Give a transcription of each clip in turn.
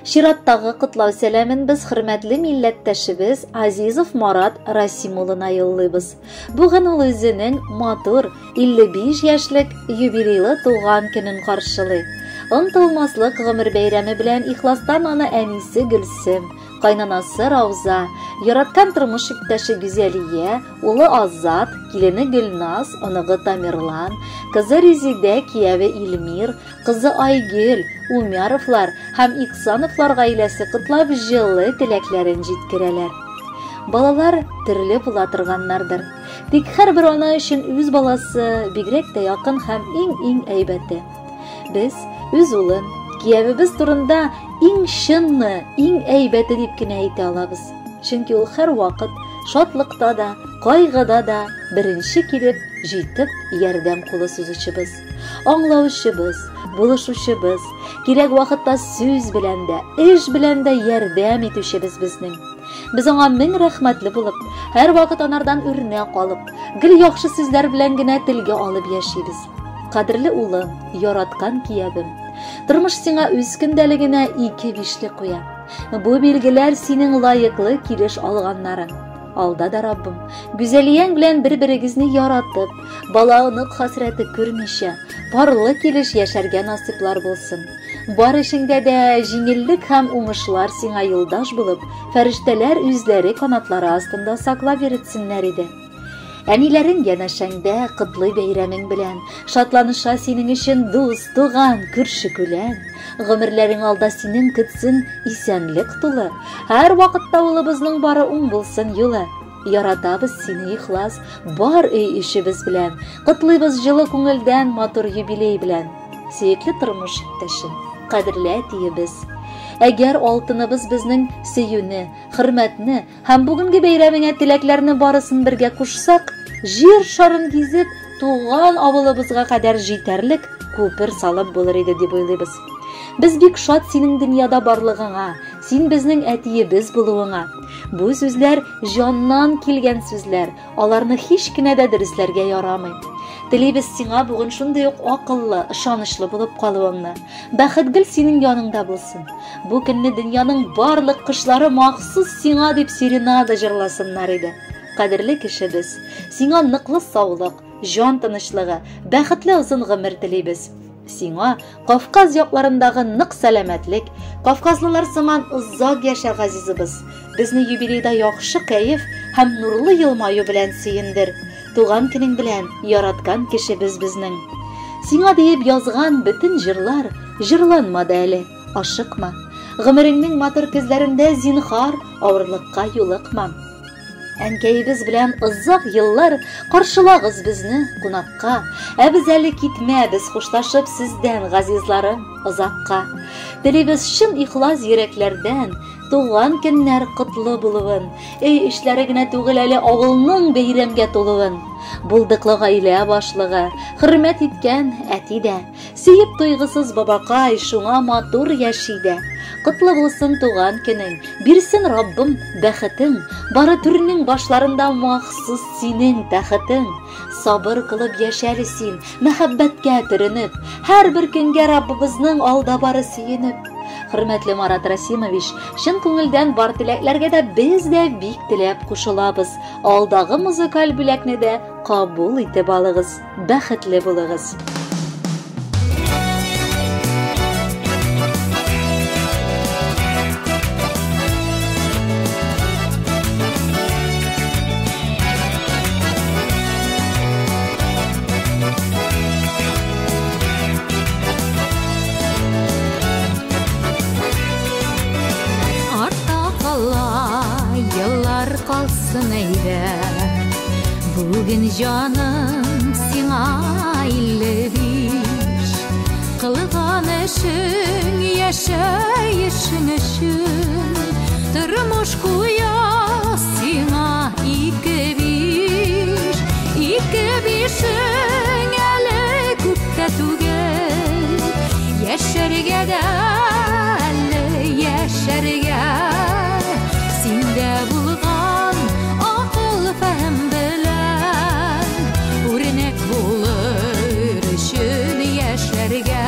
Чираттагы котлау сәламен без хөрмәтле милләттәшебез Азизов Марат Расим улына юллыйбыз. Бүген ул үзенең матур 55 яшьлек юбилейлы туган көнен каршылый. Онытылмаслык гомер бәйрәме белән ихластан аны әнисе Гөлсем, кайнанасы Рауза, яраткан тормыш иптәше Гүзәлия, улы Азат, килене Гөлназ, оныгы Тамерлан, кызы Резидә, кияве Илмир, Кызы Айгөл, Умяровлар һәм Иксановлар гаиләсе котлап җылы теләкләрен җиткерәләр. Балалар төрле була торганнардыр. Тик һәрбер ана өчен үз баласы бигрәк тә якын һәм иң-иң әйбәте. Без үз улым, киявебез турында иң чынны, иң әйбәте дип кенә әйтә алабыз. Чөнки ул һәрвакыт шатлыкта да, кайгыда да беренче килеп җитеп ярдәм кулы сузучыбыз. Аңлаучыбыз, булышучыбыз, кирәк вакытта сүз белән дә, эш белән дә ярдәм итүчебез безнең. Без аңа мең рәхмәтле булып, һәрвакыт анардан үрнәк алып, гел яхшы сүзләр белән генә телгә алып яшибез. Кадерле улым, яраткан киявем, тормыш сиңа үз көндәлегенә ике бишле куя. Бу билгеләр синең лаеклы килеш алганнарың. Алда да Раббым, Гүзәлияң белән бер-берегезне яратып, бала-онык хәсрәте күрмичә, парлы килеш яшәргә насыйплар булсын. Бар эшеңдә дә җиңеллек һәм уңышлар сиңа юлдаш булып, фәрештәләр үзләре канатлары астында саклап йөретсеннәр иде. Әниләрең янәшәңдә котлый бәйрәмең белән, шатланыша синең өчен дус, туган, күрше-күлән. Гомерләрең алда синең көтсен исәнлек тулы. Һәр вакытта улыбызның бары уң булсын юлы. Яратабыз сине ихлас, бар өй эшебез белән. Котлыйбыз җылы күңелдән матур юбилей белән. Сөекле тормыш иптәшем, кадерле әтиебез. Әгәр алтыныбыз безнең сөюне, хөрмәтне, Һәм бүгенге бәйрәмеңә теләкләрне барысын бергә кушсак, җир шарын гизеп, туган авылыбызга кадәр җитәрлек күпер салып булыр иде дип уйлыйбыз. Без бик шат синең дөньяда барлыгыңа, син безнең әтиебез булуыңа. Бу сүзләр җаннан килгән сүзләр, Аларны һич кенә дә дөресләргә ярамый. Телибез сиңа бүген шундый ук акыллы, ышанычлы булып калуыңны. Бәхет гел синең яныңда булсын. Бу көнне дөньяның барлык кошлары махсус сиңа дип серенада җырласыннар иде. Кадерле кешебез, сиңа ныклы саулык, җан тынычлыгы, бәхетле озын гомер телибез. Сиңа Кавказ якларындагы нык сәламәтлек, кавказлылар сыман озак яшә, газизыбыз. Безне юбилейда яхшы кәеф һәм нурлы елмаю белән сөендер. Туган көнең белән, яраткан кешебез безнең. Сиңа диеп язган бөтен җырлар җырланмады әле, ашыкма. Гомереңнең матур көзләрендә зинхар авырлыкка юлыкма. Әнкәебез белән озак еллар каршылагыз безне кунакка. Ә без әле китмәбез хушлашып сездән, газизларым, озакка. Телибез чын ихлас йөрәкләрдән туган көннәр котлы булуын, өй эшләре генә түгел әле авылның бәйрәмгә тулуын. Булдыклы гаилә башлыгы, хөрмәт иткән әти дә, Сөеп туйгысыз бабакай, шуңа матур яши дә. Котлы булсын туган көнең, бирсен Раббым бәхетең, бары түрнең башларында махсус синең тәхетең. Сабыр кылып яшәле син, мәхәббәткә төренеп, һәрбер көнгә Раббыбызның алда бары сөенеп. Хөрмәтле Марат Расимович, чын күңелдән бар теләкләргә дә без дә бик теләп кушылабыз. Алдагы музыкаль бүләкне дә кабул итеп алыгыз. Бәхетле булыгыз! Артта кала еллар калсын әйдә. Бүген җаным сиңа 55. Кылган эшең, яшәешең өчен тормыш куя сиңа ике биш. Ике бишең әле күп тә түгел. Яшәргә дә әле яшәргә. Синдә булган акыл фәһем белән үрнәк булыр өчен яшьләргә.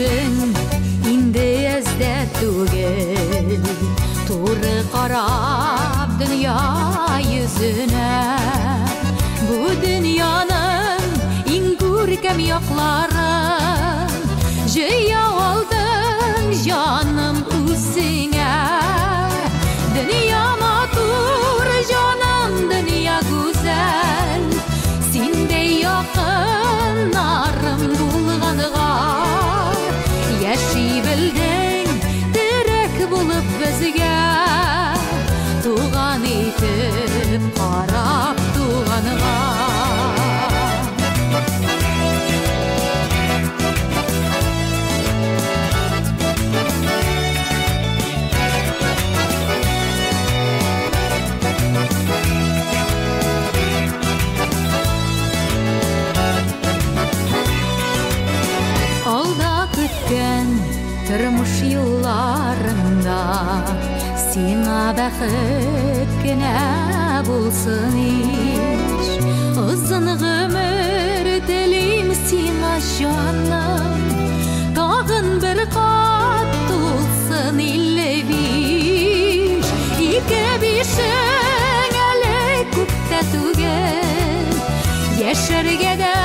Яшең инде әздә түгел, туры карап дөнья йөзенә. Бу дөньяның иң күркәм якларын җыя алдың, җаным, үзеңә. Дөнья матур, җаным, дөнья гүзәл, синдәй якыннарым булганга. Яши белдең терәк булып безгә, туган итеп карап туганга. Алда көткән тормыш юлларында сиңа бәхет кенә булсын ич. Озын гомер телим сиңа, җаным, тагын бер кат тулсын 55. Ике бишең әле күп тә түгел, яшәргә дә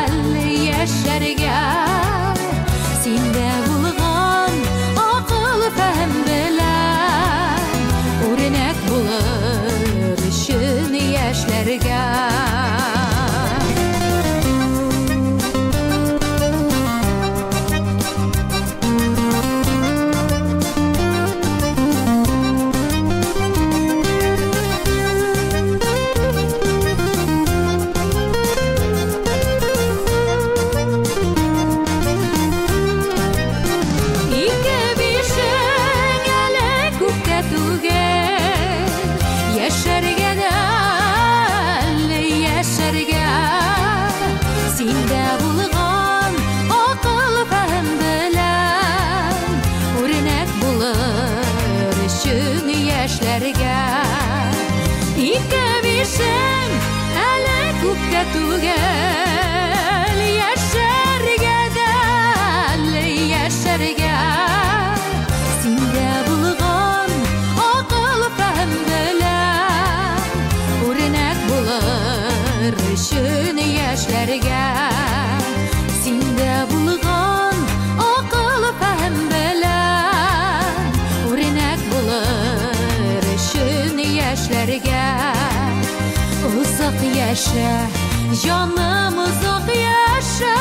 әле яшәргә. Синдә булган акыл фәһем белән үрнәк булыр өчен яшьләргә. Ике бишең әле күп тә түгел, яшәргә дә әле яшәргә. Синдә булган акыл фәһем белән үрнәк булыр өчен яшьләргә. Ике бишең әле күп тә түгел, яшәргә дә әле яшәргә. Синдә булган акыл фәһем белән үрнәк булыр өчен яшьләргә. Синдә булган акыл фәһем белән үрнәк булыр өчен яшьләргә. Озак яшә, җаным, озак яшә.